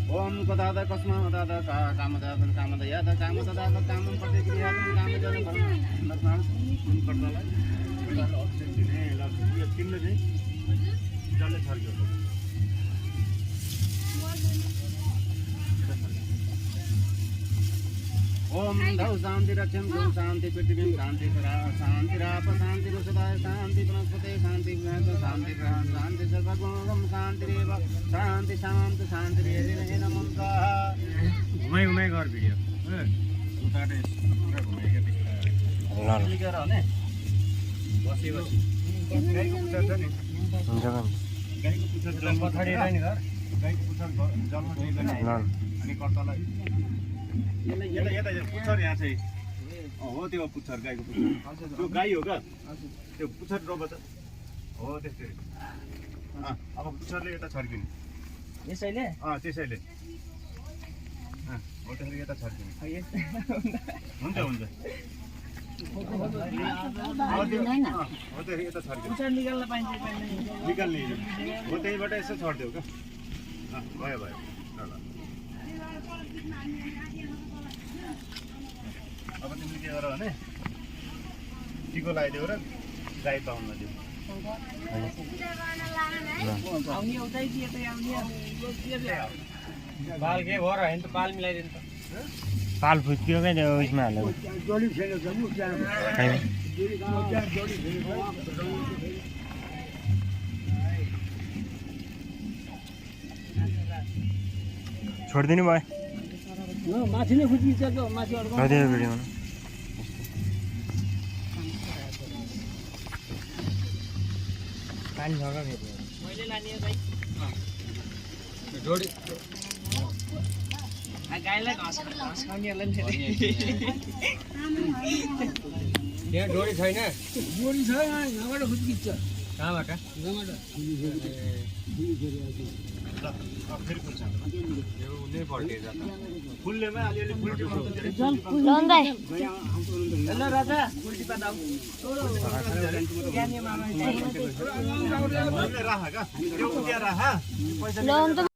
ओम कदादा कस्मा दादा कामदादन कामदयादा कामदादा कामं प्रतिक्रियादन कामजन लक्षण पर्दलाई अक्सिजन दिने यो तिनले चाहिँ जसले छर्क्यो ओम धौ शान्ति रक्षम गौ शान्ति पृथ्वीं शान्ति शान्ति राप शान्ति रुषदाय शान्ति वनस्पते शान्ति शान्ति ग्रहण शान्ति सर्वगुणम शान्ति रेव शान्ति शान्ति शान्ति रे नमः घुमाइ घुमाइ गर भिडियो उताटे पुरा घुमाइके बिस्तारै ल लिएर भने बसी बसी गाईको पुच्छर छ नि हुन्छ गाईको पुच्छर जन्म थडीरा नि घर गाईको पुच्छर जन्म दिदैन अनि कर्तलाई यता पुच्छर यहाँ चाहिँ हो त्यो पुच्छर गाईको पुच्छर त्यो गाई हो क्या त्यो पुच्छर रोप त हो त्यस्तै अब पुच्छरले यता छर्किने यसैले त्यसैले हो त्यसले यता छर्किने हुन्छ हुन्छ हो त्यो यता छर्किने निकाल्न पाइन्छ निकाल्ने हो त्यहीबाट यसो छरिदियो क्या भयो भयो ल अब तिमीले के गर भने टिको लगाइदेऊ र गाई पाउन दिऊ पाल के भयो र होइन त पाल मिलाइदिनु त पाल फुच्कियो क्या त्यो उयसमा हालेको छोडिदिनु भयो माथि नै फुच्किन्छ त माथि छोडिदियो भिडियोमा पानी छ क्या मैले लाने भाइ जोडी गाईलाई घाँस खाउनेहरूलाई पनि यहाँ डोरी छैन जोडी छ यहाँबाट फुच्किन्छ कहाँबाट फेरि फुल्छ फुल्नेमा अलिअलि ल राजा उल्टी पादाउ राख क्या त्यो राख पैसा